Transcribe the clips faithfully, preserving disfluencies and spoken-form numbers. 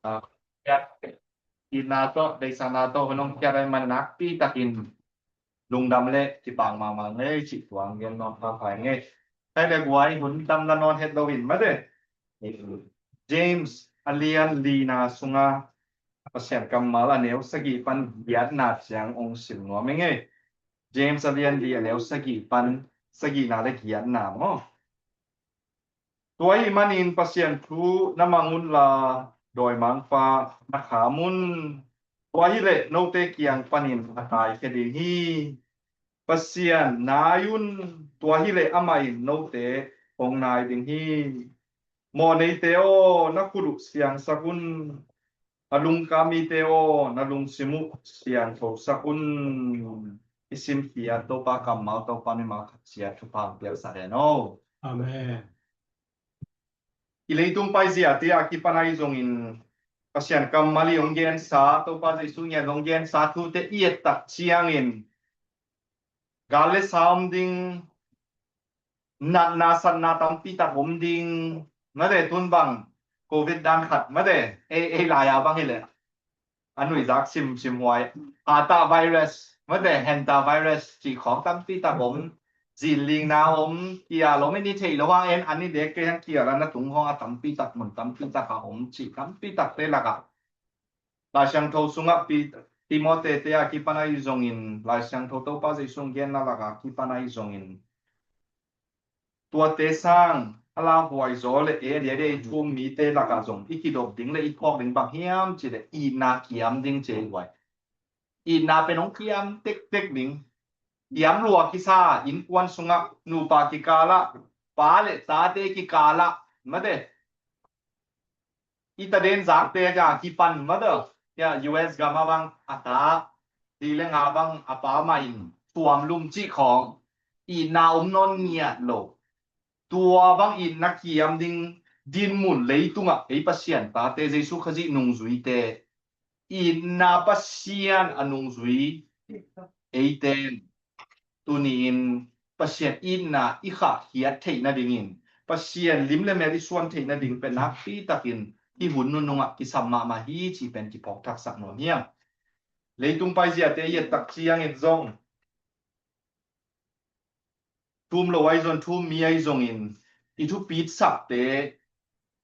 Ah, itna tawh, deihsakna tawh hun hong piak ahih manin nakpi takin lungdam le kipah mahmah ing ei cih tua hong gen nuam pahpah ing ei. Hai le guai, hun tam la nawn het loin mate, James a lian lina sunga Pasian kammal a neu sagih pan giatna ciang hong sim nuam ing ei. James a lian li a neu sagih pan sagihna le giatna maw. Tua ahih manin Pasian thu na mang unla, dawimangpa na kham un. Tua hileh note kiang panin a taikhia ding hi. Pasian nai un. Tua hileh amah in note hong nai ding hi. Mawhneite aw, na khut uh siangsak un. A lungkam mite aw, na lungsim uh siangthosak un. I simkhiat Topa kammal, Topa mimal khat ciat thupha hong piaksak hen aw. Amen. I leitung paizia te a kipan ahi zongin Pasian kammal i hong gensa, Topa Jesu ngiat hong gensa thute i et tak ciangin gal le sa om ding, natna satna tampi tak om ding. Mate, tun bang Covid dan khat mate, ei, ei lai-a bang hileh a nuihzak simsim huai, ata virus mate, hanta virus cih khawng tampi tak om. Zinlingna om, kial om, i ni theih loh hang en, a ni dek kei hang kial a na tung hawng a tampi tak, mun tampi tak a om cih tampi takte lakah Lai Siangtho sungah Pi-, Timote te a kipan ahi zongin, Lai Siangtho Topa Jesu hong genna lakah kipan ahi zongin, tuate sang a lauhuai zaw le e dia dia i thum mite lakah zong i kidop ding le i phawk ding bang hiam cih leh itna kiam ding ci ei guai. Itna pen hong kiam tektek ding. Kiam lua kisa, innkuan sungah nupa kikalah, pa le tate kikalah mate. I taden zakte a kipan mate. Hia U S gam a bang a ta, ti le nga bang a pa mah in tuam lum cih khawng itna om nawn ngiat lo. Tua bang itna kiam ding dinmun leitungah ei Pasian tate, Jesu Khazih nungzuite, itna Pasian a nungzui eite in tuni-in Pasian itna i khahkhiat theih nadingin, Pasian lim le mel i suan theih nading pen nakpi takin hih hun nunungah kisam mahmah hi cih pen kiphawk thaksak nuam hiam. Leitung paiziate i et tak ciangin zong, thum lo ahi zong, thum mi ahi zongin i thupitsakte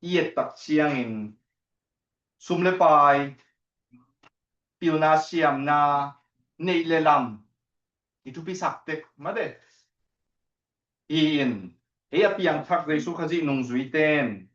i et tak ciangin sum le pai, pilna siamna, neih le lam i thupisak tek mate. Hi in, ei a piangthak Jesu Khazih nungzuite in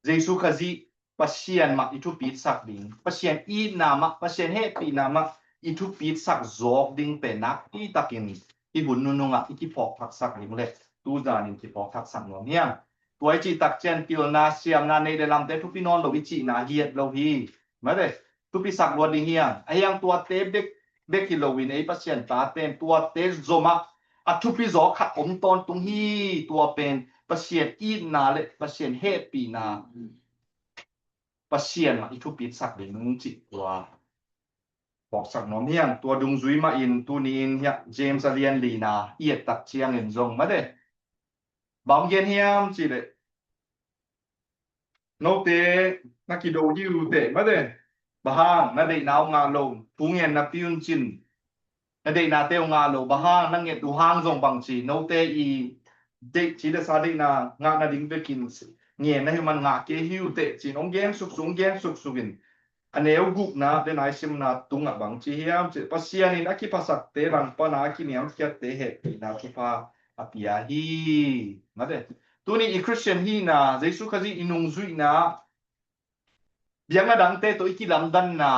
Jesu Khazih Pasian mah i thupitsak ding, Pasian itna mah, Pasian hehpihna mah i thupitsak zawk ding pen nakpi takin hih hun nunungah i kiphawk thaksak ding le tu zanin kiphawk thaksak nuam hiam. Tua i cih tak ciang pilna siamna, neih le lamte thupi nawn lo i cihna hi et lo hi. Mate, thupisak luat ding hiam. A hiang tuate bek, bek hi loin ei Pasian tate in tuate zomah a thupi zaw khat om tawntung hi. Tua pen Pasian itna le Pasian hehpihna, Pasian mah i thupitsak ding cih tua phawksak nuam hiam. Tua dungzui mah in tuni-in hiah James a lian lina i et tak ciangin zong mate, bang gen hiam cih leh, note na kido hi uh teh mate, bang hang na deihna uh ngah lo, thu ngen napi un cin, na deihnate uh ngah lo, bang hang na nget uh hang zong bang ci, note i deih ci le sa deihna ngah nading bekin ngen na hi man ngah kei hi uh teh cin hong gen suksuk, hong gen suksuk in, a neu gukna le nai simna tungah bang ci hiam cih, Pasian in a kiphasakte langpana a kiniamkhiatte hehpihna thupha a pia hi. Mate, tuni i Khristian hihna, Jesu Khazih i nungzuihna, biakna dangte tawh i kilamdanna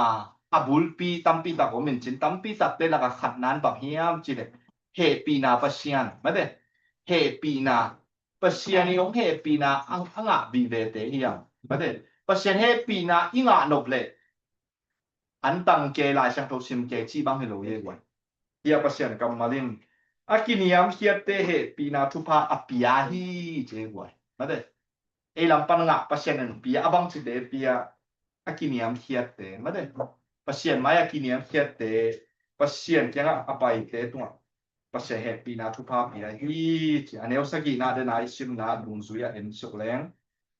a bulpi tampi tak om in cin, tampi takte lakah khatna in bang hiam cih leh hehpihna Pasian mate, hehpihna Pasian i hong hehpihna a, a ngah vivete hiam mate. Pasian hehpihna i ngah nop leh an tang kei, Lai Siangtho sim kei cih bang hi lo hi guai. Hia Pasian kammal in a kiniamkhiatte hehpihna thupha a pia hi ci hi guai. Mate, ei lam pan ngah Pasian in pia, a bang cite pia, a kiniamkhiatte mate, Pasian mai a kiniamkhiatte, Pasian kiangah a paite tungah Pasian hehpihna thupha pia hi ci. A neu sagihna dena i simna dungzui a en suk leng,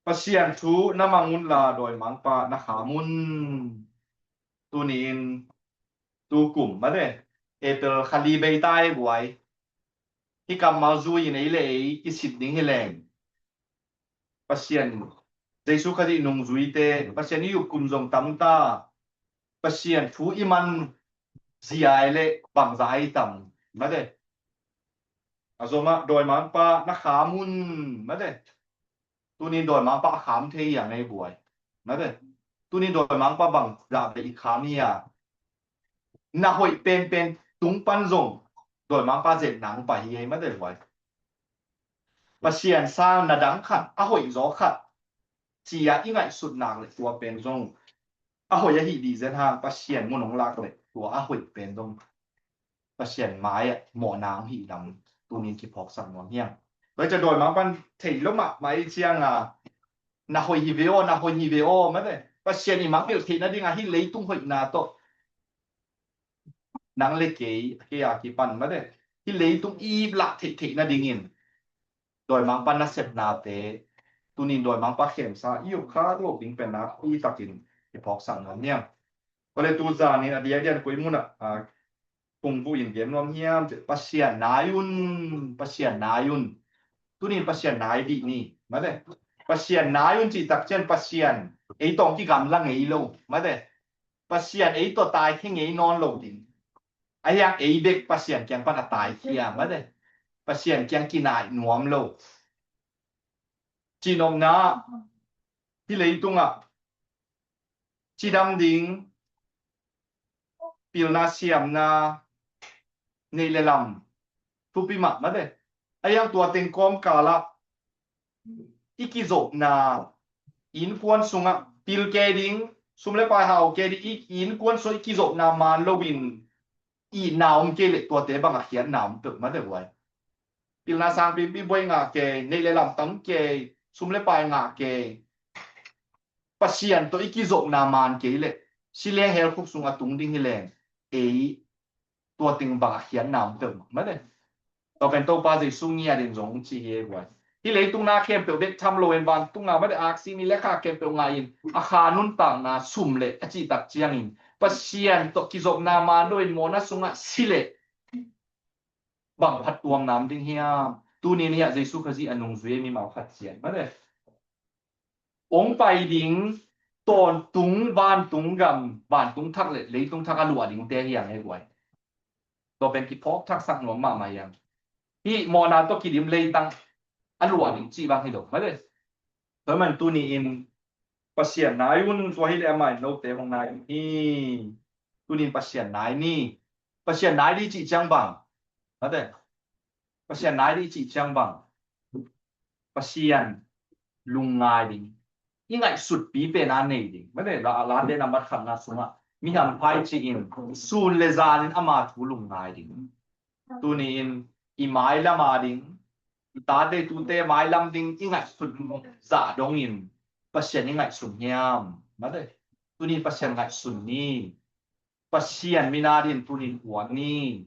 Pasian thu na mang unla dawimangpa na kham un. Tuni-in tukum mate April kha li bei ta e guai. Hih kammal zui-in ei le ei kisit ding hi leng Pasian, Jesu Khazih nungzuite Pasian i upkum zong tam ta. Pasian thu i man zia i le bangza i tam mate. A zomah dawimangpa na kham un mate. Tunin dawimangpa a kham thei hi a ngei buai mate. Tunin dawimangpa bangza be i kham hi a. Na hoih penpen tung pan zong dawimangpa zetna ang pai hi ei mate buai. Pasian sang na dang khat a hoih zaw khat cia i ngaihsut nak le tua pen zong a hoih ahi dih zen hang Pasian mun hong lak le tua a hoih pen zong Pasian mai-ah mawhna hong hih lam tunin kiphawksak nuam hiam? Tua hi cia dawimangpan thei lo mahmah i cianga na hoih hi ve aw, na hoih hi ve aw mate. Pasian i mangngilh theih nadinga hih leitung hoihna tawh nang le kei, kei a kipan mate hih leitung i iplah theih theih nadingin dawimangpa nasepnate tunin dawimangpa khemsa i uk kha lo ding penna i takin i phawksak nuam hiam? Kole tu zanin a diakdiak koi munah a kung buh in gen nuam hiam? Pasian nai un, Pasian nai un. Tunin Pasian nai dih ni mate. Pasian nai un cih takcian Pasian ei tawng kigamla ngei lo mate. Pasian ei tawh taikhia ngei nawn lo ding. A hiang ei bek Pasian kiang pan a taikhia mate. Pasian kiang kinai nuam lo. Cihnopna hih leitungah cidam ding pilna siamna neih le lam thupi mah mate. A hiang tua teng kawmkalah i kizopna innkuan sungah pil kei ding, sum le pai hau kei ding, i innkuan sungah i kizopna man loin i na om kei le tuate bangah khiatna om peuh mate buai. Pilna sangpi i buai ngah kei, neih le lam tam kei, sum le pai ngah kei. Pasian tawh i kizopna man kei le si leng hell khuk sungah tung ding hi leng ei tua teng bangah khiatna om peuh mate. Tua pen Topa Jesu ngiat in zong ci hi ei buai. Hih leitung na khempeuh bek tham lo in vantunga mate aksi ni le kha khempeuh ngah in a kha nuntakna sum le a cihtak ciangin Pasian tawh kizopna man lo in mawhna sungah si le bang phat tuam nam ding hiam? Tunin hiah Jesu Khazih a nungzui mimal khat cian mate. Ong pai ding tawntung vantung gam, vantung thak le leitung thak a luah dingte hiang ei buai. Tua pen kiphawk thaksak nuam mahmah hiang. Hih mawhna tawh kidim leitang a luah ding cih bang hi lo mate. Tua man tuni-in Pasian nai un, tua hi le amah in note hong nai un hi. Tunin Pasian nai ni. Pasian nai dih cih ciang bang mate. Pasian nai dih cih ciang bang Pasian lungngai ding, i ngaihsutpi pen a nei ding mate. Late nambat khatna sungah mi hampha i cih in sun le zanin ama thu lungngai ding. Tuni-in i mailam a ding, i tate tute mailam ding i ngaihsut zah dongin Pasian i ngaihsun hiam mate. Tuni-in Pasian ngaihsun ni. Pasian min a dingin tunin uan ni.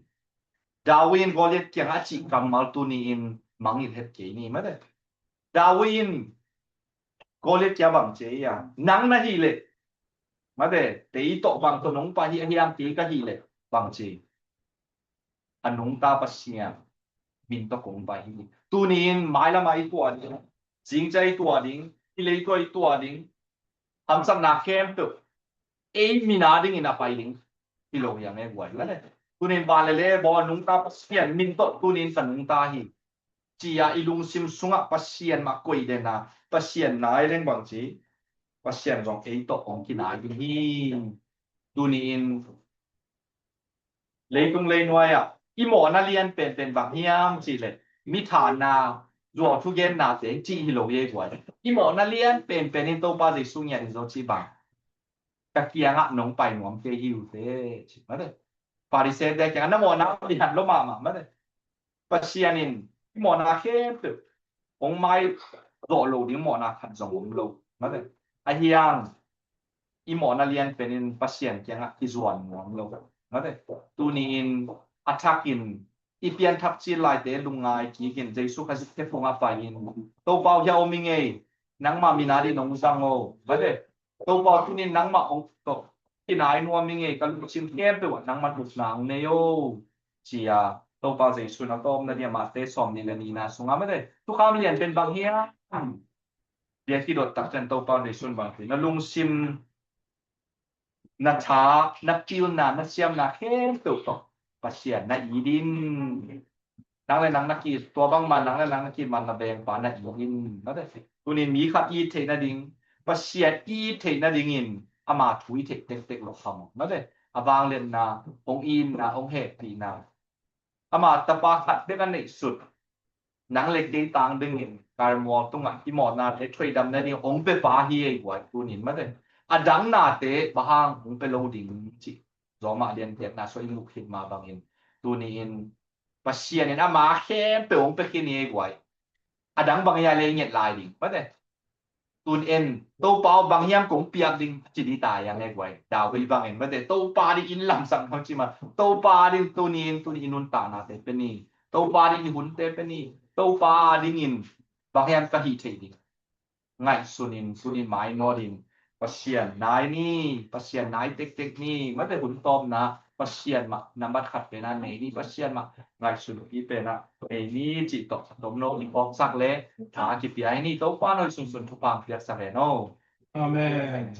David in Goliath kiangah a cih kammal tuni-in mangngilh het kei ni mate. David in Goliath kiangah bang ci a, nang na hih leh mate, tei tawh bang tawh nong pai hi a hiang kei ka hih leh bang ci. A nungta Pasian min tawh kong pai hi. Tuni-in mailam a i tuah ding, zingcia i tuah ding, i leitungah i tuah ding, hamsatna khempeuh ei min a dingin a pai ding hi lo hiang ei buai mate. Tunin van le le bawl a nungta Pasian min tawh tunin ka nungta hi. Cia i lungsim sungah Pasian mah koih den a, Pasian nai leng bang ci, Pasian zong ei tawh hong kinai ding hi. Tuni-in leitung leinuai ah i mawhna lian penpen bang hiam cih leh mi thahna, zuau thugenna teng cih hi lo ei buai. I mawhna lian penpen in Topa Jesu ngiat in zong cih bang, ka kiangah nong pai nuam kei hi uh teh cih mate. Pharisee-te kiangah na mawhna lian lo mahmah mate. Pasian in i mawhna khempeuh hong mai zawh lo ding mawhna khat zong om lo mate. A hiang i mawhna lian penin Pasian kiangah kizuan nuam lo mate. Tuni-in a thakin i pianthak cil laite lungngai kikin Jesu Khazih khe phungah pai-in Topa uh hia om i ngei, nangmah min adingin hong zang o. Mate, Topa tuni-in nangmah hong tawh kinai nuam ing ei, ka lungsim khempeuh ah nangmah upna hong nei o, ci-a Topa Jesuh in a tawpna dingin Matthai sawmnih le nihna sungah, mate, thukham lianpen bang hiam? Bia kidot tak ciang Topa Jesuh in bang ci, na lungsim, na tha, na pilna, na siamna khempeuh tawh Pasian na it in. Nang le nang na ki-it, tua bangmah nang le nang na ki-it man na vengpa na it in. Mate, tuni-in mi khat it theih nading, Pasian it theih nadingin ama thu i theih tektek lo kha maw. Mate, a vangliatna, hong itna, hong hehpihna, ama tapa khat bek a neihsut, nang le kei tang dingin karmual tungah i mawhna le thuaidamna ding hong pepa hi ei guai tuni-in. Mate, a dang nate bang hang hong pe lo ding cih Roma lian giatna sungah i muh khit mah bangin, tuni-in Pasian in ama khempeuh hong pia khin hi ei guai. A dang bang hiam leh i nget lai ding. Mate, tun en, Topa aw, bang hiam kong piak ding, ci ding ta hiam ei guai. David bangin, mate, Topa ding inn lamsang hong ci mah. Topa ding tuni-in, tuni-in nuntaknate pia ni. Topa ding i hunte pia ni. Topa dingin bang hiam ka hih theih ding. Ngaihsun in, tuni-in mainawt in, Pasian nai ni, Pasian nai tektek ni. Mate, hun tawpna Pasian mah nambat khat pen a nei ni, Pasian mah ngaihsut pi pen a nei ni cih tawh a tomno i phawksak le tha kipia hi ni. Topa in hoih sunsun thupha piaksak hen aw. Amen.